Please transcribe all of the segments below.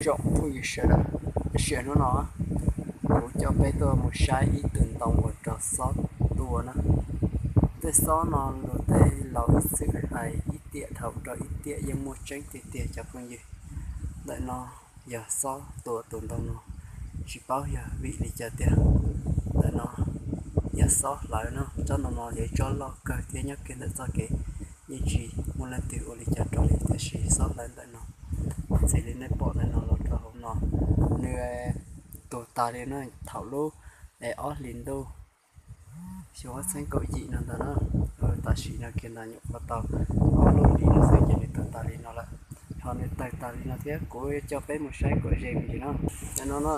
Tsoom phooj ywg sawv daws, tab sis hnub no kuv coj peb tuaj mus saib ib tug ntoo uas raug xob tua na. Tej xob no luag tej laus ib txwm hais ib tiam dhau rau ib tiam yeej muaj tseeb tiag tiag cov phooj ywg. Ntawm no yog xob tua tus ntoo no, tsis paub yog vim li cas tiag. Ntawm no yog xob hlawv no, tsob ntoo no yog ib tsob loj kawg thiab nyob kiag ntawm txoj kev, yeej tsis muaj leej twg ua li cas rau li, tiam sis xob hlawv ntawm no. Txij li nej pom ntawm no los rau hauv no, nws tu tag li no thaum lub es ob hlis ntuj xyoo ob txhiab kaum yim no ntag na. Tam sim no kiag ntawd nyuam qhuav tau ob lub hlis no xwb ces nws tu tag li no lawm. Ho nws tawg tag li no thiab, kuv coj peb mus saib kom ze me ntsis no. Ntawm no na,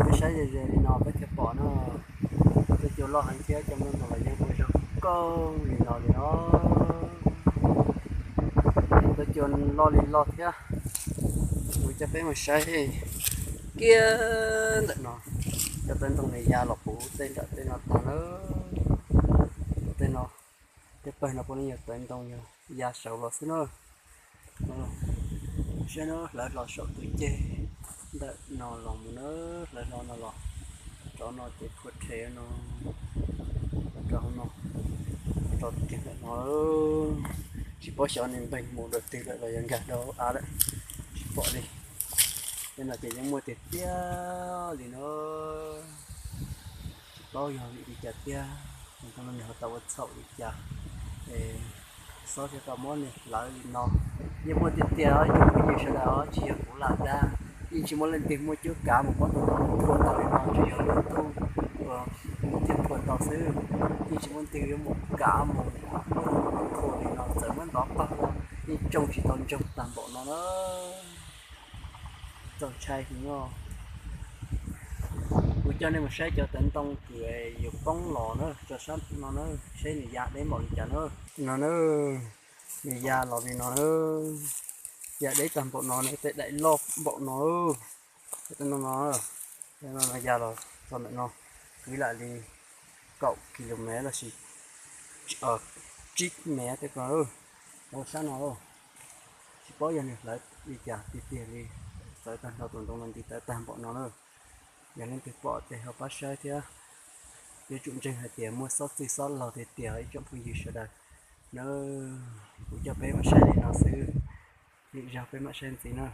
peb saib ze ze li no peb thiaj pom no. Tej cua loj heev thiab cov nplooj ntoo los yeej ua zoo kawg li no li no. Tej cua loj li loj thiab. Kuv coj peb mus saib kiag ntawm no, cov tawv ntoo nws ya los puv tej nram tej no tag lawm. Tej no, tej pawg no puav leej yog tawv ntoo yog ya saud los xwb na. Saib no, hlawv hlo saum tus ceg ntawm no los mus na, hlawv hlo no los rov no ces phua rhe no, rau hauv no, rau kiag ntawm no. Tsis paub xyov nws npeeg mus dua twg lawm los yog nkag dua hauv av lawm, tsis pom li. Tej no ces yeej muaj tiag tiag li na. Tsis paub yog vim li cas tiag, tus ntoo no nws ho tau ua txhaum li cas es xob thiaj tau muab nws hlawv li no. Yeej muaj tiag tiag os ib tsoom phooj ywg sawv daws os, tsis yog kuv lam dag. Yeej tsis muaj leej twg muaj cuab kav mus muab tus ntoo no phua tau li no, tsuas yog lub ntuj mus thiaj phua tau xwb. Yeej tsis muaj leej twg yuav mus kav mus muab tus ntoo no phua li no, txawm muab ntov pag los yeej tsoo tsis tau ntsoog tag npaum no na. Txaus ntshai heev os. Kuv coj nej mus saib cov tawv ntoo kws yus poob los na, rau sab no na, saib nws ya deb npaum li cas na. No na, nws ya los li no na, ya deb tag npaum no na, tej daim loj npaum no. Cov tawv ntoo no, no ya los txog ntawm no, kwv lam li kaum kilomev los sis tsib mev tej ko, ua sab no. Tsis paub yog nws hlawv li cas tiag tiag li, txawv tag nrho tus ntoo no nti tawv tag npaum no na. Yog leej twg pom ces ho pab saib thiab. Yuav tsum ntseeg hais tias muaj xob txwj xob laug tiag tiag ib tsoom phooj ywg sawv daws na. Kuv coj peb mus saib li no xwb, lwm zaug peb mam saib ntxiv na.